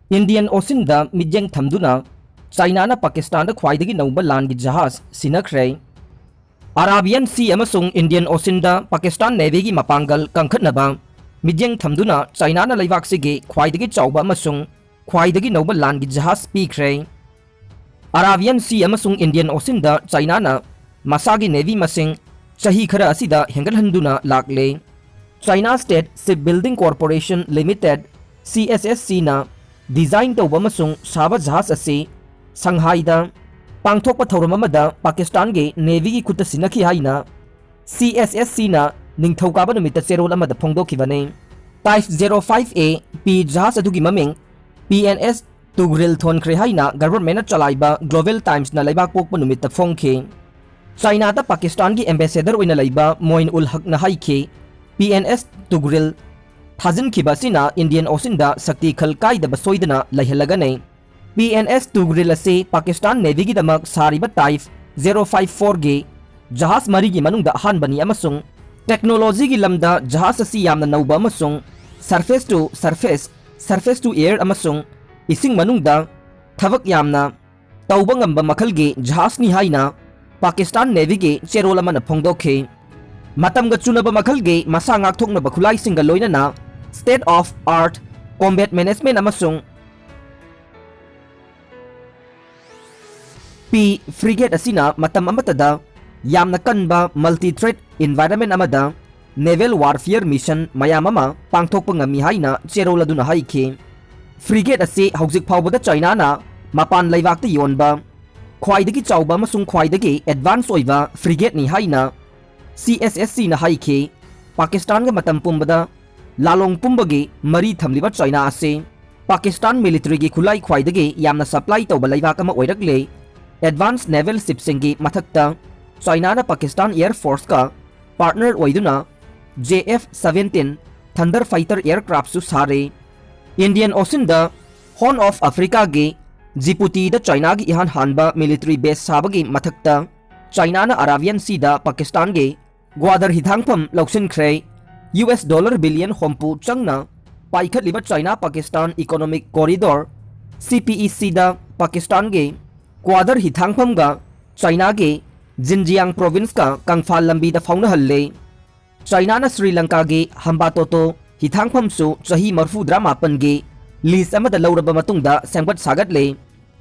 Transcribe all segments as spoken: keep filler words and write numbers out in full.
Indian Oceanꯗ ꯃꯤꯠꯌꯦꯡ ꯊꯝꯗꯨꯅ ꯆꯥꯏꯅꯥꯅ ꯄꯥꯀꯤꯁꯇꯥꯟꯗ ꯈ꯭ꯋꯥꯏꯗꯒꯤ ꯅꯧꯕ ꯂꯥꯟꯒꯤ ꯖꯍꯥꯖ ꯁꯤꯟꯅꯈ꯭ꯔꯦ꯫ Arabian Sea ꯑꯃꯁꯨꯡ Indian Oceanꯗ ꯄꯥꯀꯤꯁꯇꯥꯟ Navyꯒꯤ ꯃꯄꯥꯡꯒꯜ ꯀꯟꯈꯠꯅꯕ ꯃꯤꯠꯌꯦꯡ ꯊꯝꯗꯨꯅ ꯆꯥꯏꯅꯥꯅ ꯂꯩꯕꯥꯛꯁꯤꯒꯤ ꯈ꯭ꯋꯥꯏꯗꯒꯤ ꯆꯥꯎꯕ ꯑꯃꯁꯨꯡ ꯈ꯭ꯋꯥꯏꯗꯒꯤ ꯅꯧꯕ ꯂꯥꯟꯒꯤ ꯖꯍꯥꯖ ꯄꯤꯈ꯭ꯔꯦ꯫ Arabian Sea ꯑꯃꯁꯨꯡ Indian Oceanꯗ ꯆꯥꯏꯅꯥꯅ ꯃꯁꯥꯒꯤ Navy ꯃꯁꯤꯡ ꯆꯍꯤ ꯈꯔ ꯑꯁꯤꯗ ꯍꯦꯟꯒꯠꯍꯟꯗꯨꯅ ꯂꯥꯛꯂꯦ꯫ China State Shipbuilding Corporation Limited, CSSCꯅ design ꯇꯧꯕ ꯑꯃꯁꯨꯡ ꯁꯥꯕ ꯖꯍꯥꯖ ꯑꯁꯤ ꯁꯪꯍꯥꯏꯗ ꯄꯥꯡꯊꯣꯛꯄ ꯊꯧꯔꯝ ꯑꯃꯗ ꯄꯥꯀꯤꯁꯇꯥꯟꯒꯤ Navyꯒꯤ ꯈꯨꯠꯇ ꯁꯤꯟꯅꯈꯤ ꯍꯥꯏꯅ CSSCꯅ ꯅꯤꯡꯊꯧꯀꯥꯕ ꯅꯨꯃꯤꯠꯇ ꯆꯦꯔꯣꯜ ꯑꯃꯗ ꯐꯣꯡꯗꯣꯛꯈꯤꯕꯅꯤ꯫ Type zero five A P ꯖꯍꯥꯖ ꯑꯗꯨꯒꯤ ꯃꯃꯤꯡ P N S Tughril ꯊꯣꯟꯈ꯭ꯔꯦ ꯍꯥꯏꯅ governmentꯅ ꯆꯂꯥꯏꯕ Global Timesꯅ ꯂꯩꯕꯥꯛꯄꯣꯛꯄ ꯅꯨꯃꯤꯠꯇ ꯐꯣꯡꯈꯤ꯫ ꯆꯥꯏꯅꯥꯗ ꯄꯥꯀꯤꯁꯇꯥꯟꯒꯤ ambassador ꯑꯣꯏꯅ ꯂꯩꯕ ꯃꯣꯏꯟ ꯎꯜ ꯍꯛꯅ ꯍꯥꯏꯈꯤ, P N S Tughril ꯊꯥꯖꯤꯟꯈꯤꯕ ꯑꯁꯤꯅ Indian Oceanꯗ ꯁꯛꯇꯤ ꯈꯜ ꯀꯥꯏꯗꯕ ꯁꯣꯏꯗꯅ ꯂꯩꯍꯜꯂꯒꯅꯤ꯫ P N S Tughril ꯑꯁꯤ ꯄꯥꯀꯤꯁꯇꯥꯟ Navyꯒꯤꯗꯃꯛ ꯁꯥꯔꯤꯕ Type zero five fourꯒꯤ ꯖꯍꯥꯖ ꯃꯔꯤꯒꯤ ꯃꯅꯨꯡꯗ ꯑꯍꯥꯟꯕꯅꯤ ꯑꯃꯁꯨꯡ technologyꯒꯤ ꯂꯝꯗ ꯖꯍꯥꯖ ꯑꯁꯤ ꯌꯥꯝꯅ ꯅꯧꯕ ꯑꯃꯁꯨꯡ surface to surface, surface to air ꯑꯃꯁꯨꯡ ꯏꯁꯤꯡ ꯃꯅꯨꯡꯗ ꯊꯕꯛ ꯌꯥꯝꯅ ꯇꯧꯕ ꯉꯝꯕ ꯃꯈꯜꯒꯤ ꯖꯍꯥꯖꯅꯤ ꯍꯥꯏꯅ ꯄꯥꯀꯤꯁꯇꯥꯟ Navyꯒꯤ ꯆꯦꯔꯣꯜ ꯑꯃꯅ ꯐꯣꯡꯗꯣꯛꯈꯤ꯫ ꯃꯇꯝꯒ ꯆꯨꯅꯕ ꯃꯈꯜꯒꯤ ꯃꯁꯥ ꯉꯥꯛꯊꯣꯛꯅꯕ ꯈꯨꯠꯂꯥꯏꯁꯤꯡꯒ ꯂꯣꯏꯅꯅ state of art combat management ꯑꯃꯁꯨꯡ P frigate ꯑꯁꯤꯅ ꯃꯇꯝ ꯑꯃꯠꯇꯗ ꯌꯥꯝꯅ ꯀꯟꯕ multi-threat environment ꯑꯃꯗ naval warfare mission ꯃꯌꯥꯝ ꯑꯃ ꯄꯥꯡꯊꯣꯛꯄ ꯉꯝꯃꯤ ꯍꯥꯏꯅ ꯆꯦꯔꯣꯜ ꯑꯗꯨꯅ ꯍꯥꯏꯈꯤ꯫ Frigate ꯑꯁꯤ ꯍꯧꯖꯤꯛ ꯐꯥꯎꯕꯗ ꯆꯥꯏꯅꯥꯅ ꯃꯄꯥꯟ ꯂꯩꯕꯥꯛꯇ ꯌꯣꯟꯕ ꯈ꯭ꯋꯥꯏꯗꯒꯤ ꯆꯥꯎꯕ ꯑꯃꯁꯨꯡ ꯈ꯭ꯋꯥꯏꯗꯒꯤ advance ꯑꯣꯏꯕ frigateꯅꯤ ꯍꯥꯏꯅ CSSCꯅ ꯍꯥꯏꯈꯤ꯫ ꯄꯥꯀꯤꯁꯇꯥꯟꯒ ꯃꯇꯝ ꯄꯨꯝꯕꯗ ꯂꯥꯂꯣꯡ ꯄꯨꯝꯕꯒꯤ ꯃꯔꯤ ꯊꯝꯂꯤꯕ ꯆꯥꯏꯅꯥ ꯑꯁꯤ ꯄꯥꯀꯤꯁꯇꯥꯟ militaryꯒꯤ ꯈꯨꯠꯂꯥꯏ ꯈ꯭ꯋꯥꯏꯗꯒꯤ ꯌꯥꯝꯅ supply ꯇꯧꯕ ꯂꯩꯕꯥꯛ ꯑꯃ ꯑꯣꯏꯔꯛꯂꯦ꯫ Advanced naval shipꯁꯤꯡꯒꯤ ꯃꯊꯛꯇ ꯆꯥꯏꯅꯥꯅ ꯄꯥꯀꯤꯁꯇꯥꯟ Air Forceꯀ partner ꯑꯣꯏꯗꯨꯅ J F seventeen Thunder fighter aircraftꯁꯨ ꯁꯥꯔꯦ꯫ Indian Oceanꯗ Horn of Africaꯒꯤ ꯖꯤꯕꯨꯇꯤꯗ ꯆꯥꯏꯅꯥꯒꯤ ꯏꯍꯥꯟ ꯍꯥꯟꯕ military base ꯁꯥꯕꯒꯤ ꯃꯊꯛꯇ ꯆꯥꯏꯅꯥꯅ Arabian Seaꯗ ꯄꯥꯀꯤꯁꯇꯥꯟꯒꯤ ꯒ꯭ꯋꯥꯗꯔ ꯍꯤꯊꯥꯡꯐꯝ ꯂꯧꯁꯤꯟꯈ꯭ꯔꯦ꯫ U S dollar billion ꯍꯨꯝꯐꯨ ꯆꯪꯅ ꯄꯥꯏꯈꯠꯂꯤꯕ ꯆꯥꯏꯅꯥ ꯄꯥꯀꯤꯁꯇꯥꯟ ꯏꯀꯣꯅꯣꯃꯤꯛ ꯀꯣꯔꯤꯗꯣꯔ, ꯁꯤ ꯄꯤ ꯏ ꯁꯤꯗ ꯄꯥꯀꯤꯁꯇꯥꯟꯒꯤ ꯒ꯭ꯋꯥꯗꯔ ꯍꯤꯊꯥꯡꯐꯝꯒ ꯆꯥꯏꯅꯥꯒꯤ ꯖꯤꯟꯖꯤꯌꯥꯡ ꯄ꯭ꯔꯣꯚꯤꯟꯁꯀ ꯀꯪꯐꯥꯜ ꯂꯝꯕꯤꯗ ꯐꯥꯎꯅꯍꯜꯂꯦ꯫ ꯆꯥꯏꯅꯥꯅ ꯁ꯭ꯔꯤ ꯂꯪꯀꯥꯒꯤ ꯍꯝꯕꯥꯇꯣꯇꯣ ꯍꯤꯊꯥꯡꯐꯝꯁꯨ ꯆꯍꯤ ꯃꯔꯐꯨꯗ꯭ꯔꯥ ꯃꯥꯄꯟꯒꯤ ꯂꯤꯖ ꯑꯃꯗ ꯂꯧꯔꯕ ꯃꯇꯨꯡꯗ ꯁꯦꯝꯒꯠ ꯁꯥꯒꯠꯂꯦ꯫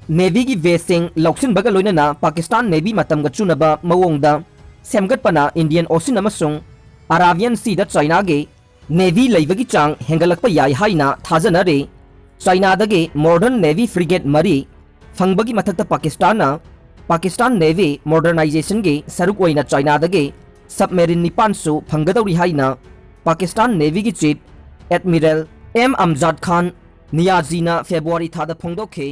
ꯅꯦꯚꯤꯒꯤ ꯕꯦꯁꯁꯤꯡ ꯂꯧꯁꯤꯟꯕꯒ ꯂꯣꯏꯅꯅ ꯄꯥꯀꯤꯁꯇꯥꯟ ꯅꯦꯚꯤ ꯃꯇꯝꯒ ꯆꯨꯅꯕ ꯃꯑꯣꯡꯗ ꯁꯦꯝꯒꯠꯄꯅ ꯏꯟꯗꯤꯌꯟ ꯑꯣꯁꯤꯟ ꯑꯃꯁꯨꯡ ꯑꯔꯥꯕꯤꯌꯟ ꯁꯤꯗ ꯆꯥꯏꯅꯥꯒꯤ ꯅꯦꯚꯤ ꯂꯩꯕꯒꯤ ꯆꯥꯡ ꯍꯦꯟꯒꯠꯂꯛꯄ ꯌꯥꯏ ꯍꯥꯏꯅ ꯊꯥꯖꯅꯔꯤ꯫ ꯆꯥꯏꯅꯥꯗꯒꯤ ꯃꯣꯗꯔꯟ ꯅꯦꯚꯤ ꯐ꯭ꯔꯤꯒꯦꯠ ꯃꯔꯤ ꯐꯪꯕꯒꯤ ꯃꯊꯛꯇ ꯄꯥꯀꯤꯁꯇꯥꯟꯅ ꯄꯥꯀꯤꯁꯇꯥꯟ ꯅꯦꯚꯤ ꯃꯣꯗꯔꯅꯥꯏꯖꯦꯁꯟꯒꯤ ꯁꯔꯨꯛ ꯑꯣꯏꯅ ꯆꯥꯏꯅꯥꯗꯒꯤ ꯁꯕꯃꯦꯔꯤꯟ ꯅꯤꯄꯥꯟꯁꯨ ꯐꯪꯒꯗꯧꯔꯤ ꯍꯥꯏꯅ ꯄꯥꯀꯤꯁꯇꯥꯟ ꯅꯦꯚꯤꯒꯤ ꯆꯤꯐ ꯑꯦꯗꯃꯤꯔꯦꯜ ꯑꯦꯝ ꯑꯝꯖꯥꯗ ꯈꯥꯟ ꯅꯤꯌꯥꯖꯤꯅ ꯐꯦꯕ꯭ꯔꯨꯋꯥꯔꯤ ꯊꯥꯗ ꯐꯣꯡꯗꯣꯛꯈꯤ꯫